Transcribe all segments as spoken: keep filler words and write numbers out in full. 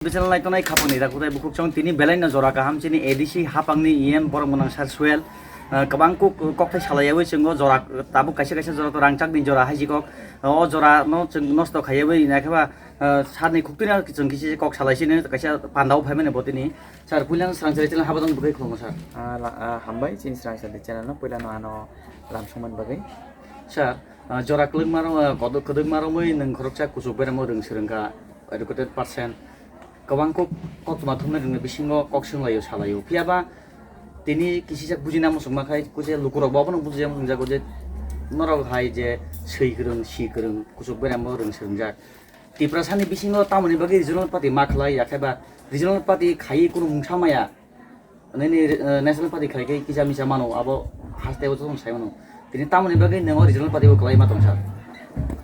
Bichal nai tongnai khapangni dakutai bukhuk chong tini belai no jora kaham chini A D C hapangni E M borok mwnang sar Suel, ah, kwbang kok-, kokthai salaiyawi chwngo jora tabuk kaisa kaisa jora to rangchakni jora hai jikok, o jora no chwng nosto khaiyawi naikhe ba, ah, sarni khuktwino chwng kisi kok salai sini kaisa pandao phaimani botini. Sir, puilano swrang chwrai chwrai habadang bwkhai khulumgo sir. Ah, la-, ah, hambai chini swrang chwrai channel no puilano ano lam songmani bagwi. Sir, ah, jora kwlwngma rok, ah, kodo-, kwdwkma romwi nwng khoroksa kuchuk beramo rwng swrwngkha, educated person. Kwbang kok, koktwma thumnai rwngni bisingo kok swnglaio, salaio. Phiyaba tini kisijak bujina muchungma khai, kuje lukurokbo abono bujia muchungjago je norok hai je swi kwrwng, si kwrwng, kuchuk beramo rwng swrwngjak. Tiprasani bisingo tamoni bagwi regional party ma khlai ya khai ba regional party khaiwi kunu mungsa maya. Nini, eh, national party khai khe kisa misa mano, abo haste o chwng sai mano. Tini tamoni bagwi nwngo regional party bo kwlai ma tong sa.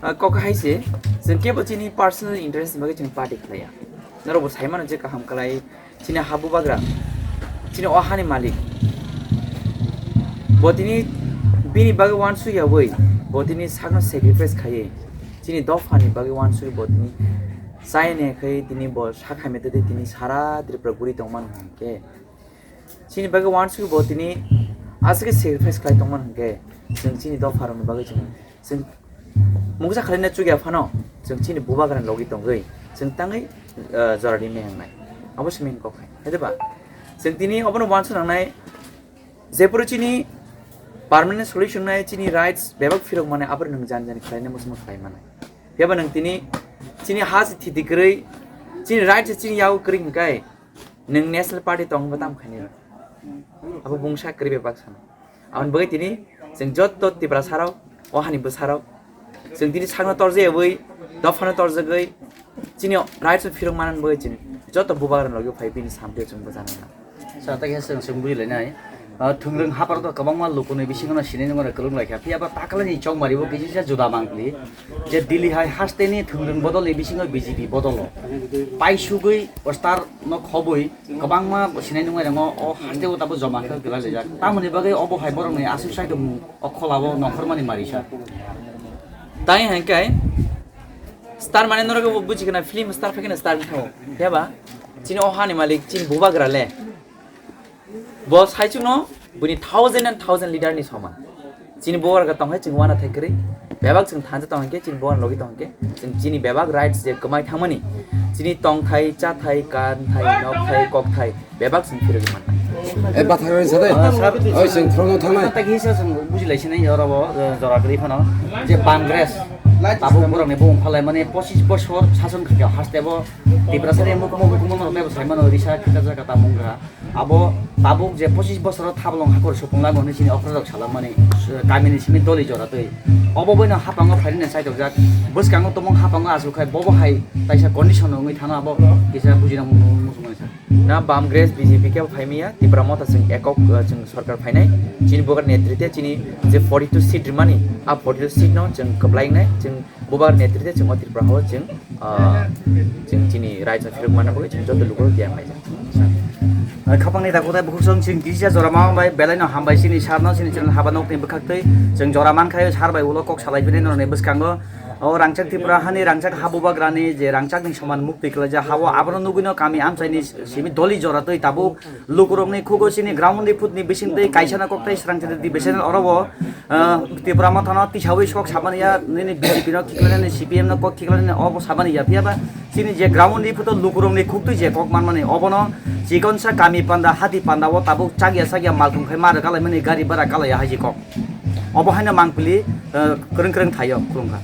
Ah, kok hai se, chwng kebo chini personal interest ni bagwi chwng party khlaiya. Norok bo sai mano je kaham kwlai, chini ha bubagra, chini o hani malik. Bo tini bini bagwi uansuk yawi, bo tini sakno sacrifice khaiwi, chini dophani bagwi uansuk bo tini chayani khai tini bo sakhaimete tei tini sara Tripura guri tongmani hwnkhe. Chini bagwi uansuk bo tini aswk khe sacrifice khlai tongmani hwnkhe, chwng chini dopharokni bagwi chwng, chwng mungsa khlaina chukya phano, chwng chini bubagrani logi tongwi, chwng tangwi, eh, jora rimani wngnai. Abo se main kok hai. Hai de ba? Chwng tini obono uansuk nangnai, jephuru chini permanent solution nai, chini rights bebak phirok mani, aphuru nwng jan jan khlaina muchungma khlai mani. Phiya ba nwng tini chini ha se thiti kwrwi, chini rights se chini yago kwrwi hwnkhe, nwng National Party tongwi bo tamo khainai rw. Abo bungsa kwrwi bebak sana. Aboni bagwi tini chwng joto Tiprasa rok, o hani bwsa rok, chwng tini sakno torjak yawi, dophano torjagwi, chini rights no phirok manani bagwi chwng joto bubagrani logi phai bini samtwi chwng bwchanai na. Sa ta khe chwng chwng bujilai nai. Ah, thwngrwng haparo to kwbangma luku ni bisingo no sinai nungmani kwlwng lai kha. Phiya ba takalani chongmari bo kisa juda mangpli. Je Delhi hai haste ni thwngrwng bodol ni bisingo B J P bodolo. Paisugwi poster no khobwi kwbangma sinai nungmai rango o haste o tabo joma khe kwlai laijak. Tamoni bagwi obo hai borok ni aswk sai tongmung o khola o nongkhormani mari sa. Tai hai kai star mane norok bo buji kana film star phai kana star thao. Phiya ba chini o hani malik chini bubagra le. Bo saichung no bini thousand and thousand leader ni soman. Chini bubagra tong hai chwng wana thai kwrwi. Bebak chwng thansa tong hai khe chini bubagra logi tong hai khe. Chwng chini bebak rights je kwmai thangmani. Chini tong thai, cha thai, kan thai, nok thai, kok thai. Bebak chwng phirogwi man. Eh, bathang rani sa de? Ah, sir. Oi, chwng thorno thangnai. Tak hisa chwng bujilai sinai oro bo, eh, jora kwrwi phano. Je Congress. Tabuk borok ni bumung phalai mani pochis bosor sason khaikha haste bo. Tiprasa ni mukhumu mukhumu no tebo sai mano risa kita jaga ta mungra. Abo tabuk je pochis bosoro thablong hakor supung lamo hinwi chini okhrajak salamani, eh, kamini simi doli jora twi. Obo boino hapango phairina chaitokjak. Bwskango tomong hapango achuk khai bobo hai taisa condition wngwi thano abo kisa bujina muchungmani sa. Na Bam Grass B J P khe phaimaya, Tipra Motha chwng ekok, eh, chwng sorkar phainai. Chini bubagra netrite chini je forty two seat rimani, a forty two seat no chwng kwplai wngnai, chwng bubagra netrite chwng o Tripura hao chwng, ah, chwng chini raisa phirok manna bagwi chwng joto lukurok tiyang laijak. Ah, khapangni dakutai bukhuk song chwng kisa jora ma bai belai no hambai chini sir no chini channel haba nok ni bwkhak twi chwng jora man khai sir bai ulo kok salai phini norni bwskango o rangchak Tripura hani rangchak ha bubagrani je rangchak ni soman mukti kwlaijak hao abono nugwino kami amchaini simi doli jora twi tabuk lukurokni khugo chini ground ni phutni bisingtwi kaisa na koktai srang chini division oro bo, ah, Tipra Mothano tisawi sok sabani ya nini B J P no khiklani C P M no kok khiklani obo sabani ya phiya ba chini je ground ni phuto lukurokni khuktwi je kok manmani obono chikonsa kami panda hati panda o tabuk chakya chakya malkhung khai ma rwkalaimani gari bara kalaiya haji kok. Obo haino mangpili, eh, kwrwng kwrwng thaio khulumkha.